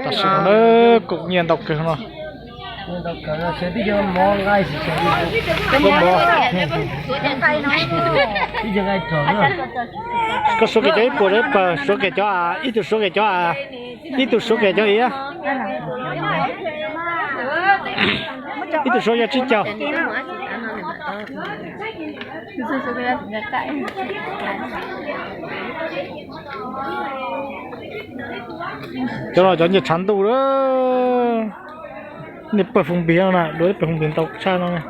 Tam sim no na, koom nyiaj ntau kawg no. Koj suav kiag cov ib puas, ib pawg suav kiag cov, ib tug suav kiag cov, ib tug suav kiag cov ib, ib tug suav yog tsib caug. Cov no cov nyiaj tshav ntuj lawm. Nej pawg foos npis no na, dua ib pawg foos npis ntau tshaj no na.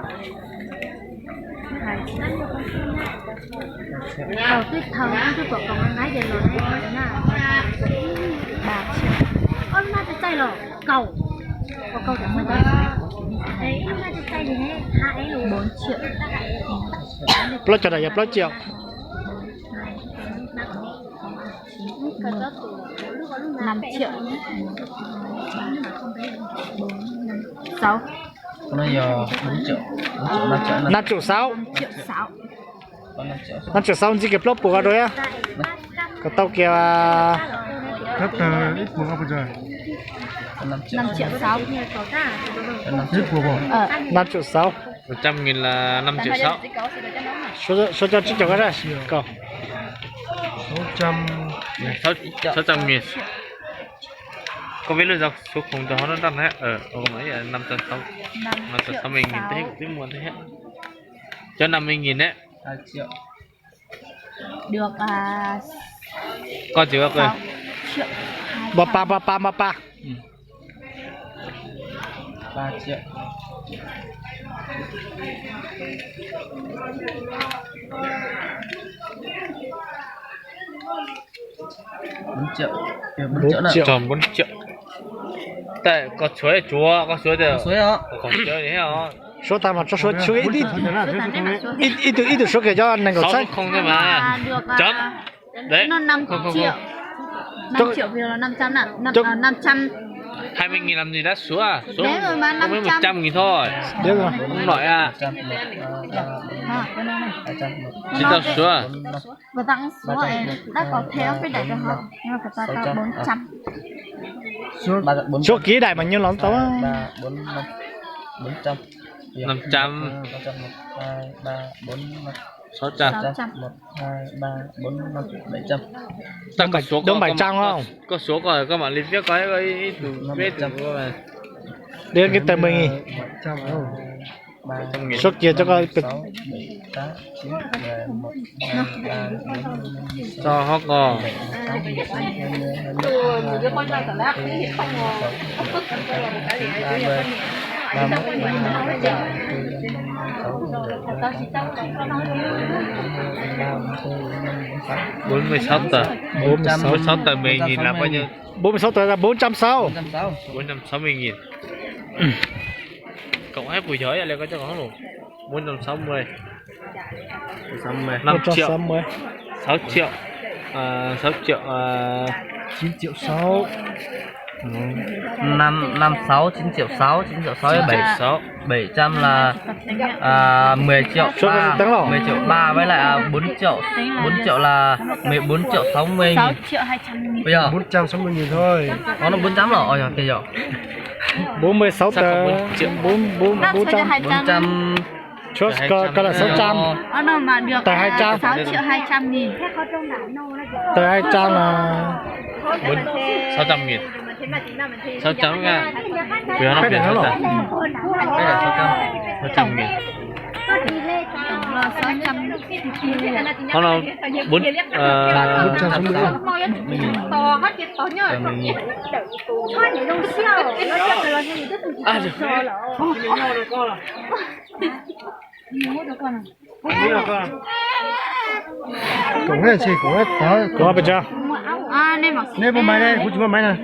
Plaub caug na yog plaub caug. Năm triệu. Sáu. Năm triệu sáu. Năm triệu sáu ntxiv kiag plaub puas rau thiab. Kom tau kiag Năm triệu sáu. Năm triệu sáu. Một trăm nghìn là năm triệu sáu. Số, số cho trích cho các đây. Sáu trăm. Sáu trăm nghìn. Koj viết lub số khủng rau hauv no rau thiab. Ờ, năm trăm sáu. Năm trăm sáu mươi nghìn thế, twb muaj thiab. Cho năm mươi nghìn đấy. Được, à, koj chịu koj. Ba pa, ba pa, ba pa. Ba triệu. Bốn triệu. Bốn triệu. Tròn bốn triệu. Tại koj suav tsuav, koj suav tsuav. Suav tag mas tso suav, suav ib, ib tug, ib tug suav kiag cov nees nkaum xeeb. Chấm. Đấy. Nó năm triệu. Năm triệu vì là năm trăm nè. Năm, à, năm trăm. Hai mươi nghìn làm gì đã suav? Suav. Nếu mà năm trăm. Một trăm nghìn thôi. Không nổi à. Chỉ tao suav. Và tặng số em đã có theo cái đài cho họ. Nhưng mà phải tao tao bốn trăm. Số ký đại mà nhiêu lắm tao. Ba, bốn, năm. Bốn trăm. Năm trăm. Ba trăm, một, hai, ba, bốn, năm. Sáu trăm. Một, hai, ba, bốn, năm, bảy trăm. Đúng bảy trăm không? Koj suav koj, koj mam li viết koj ib tug, ib tug. Đến cái tờ mười nghìn. Bảy trăm không? Số kia cho coi. Tso hov ko. Bốn mươi sáu tờ. Bốn mươi sáu tờ mười nghìn là bao nhiêu? Bốn mươi sáu tờ là bốn trăm sáu. Bốn trăm sáu mươi nghìn. Cộng hết bù giờ là có cho có luôn. Bốn trăm sáu mươi. Sáu mươi. Năm triệu. Sáu triệu. Ờ, sáu triệu, ờ, chín triệu sáu. Năm, năm sáu, chín triệu sáu, chín triệu sáu với bảy, sáu. Bảy trăm là, à, mười triệu ba, mười triệu ba với lại, à, bốn triệu, bốn triệu là mười bốn triệu sáu mươi nghìn. Bây giờ bốn trăm sáu mươi nghìn thôi. Có nó bốn trăm rồi, ôi giời, kìa. Bốn mươi sáu tờ. Bốn, bốn, bốn trăm. Bốn trăm. Số coi, coi là sáu trăm. Tờ hai trăm. Sáu triệu hai trăm nghìn. Tờ hai trăm là bốn, sáu trăm nghìn. Sáu trăm nha. Sáu trăm. Sáu trăm nghìn. Bốn, ờ, bốn trăm sáu mươi. Cũng là gì, cũng là tớ, cũng là tớ. Neb mua máy đây, kuv tsis muaj máy na.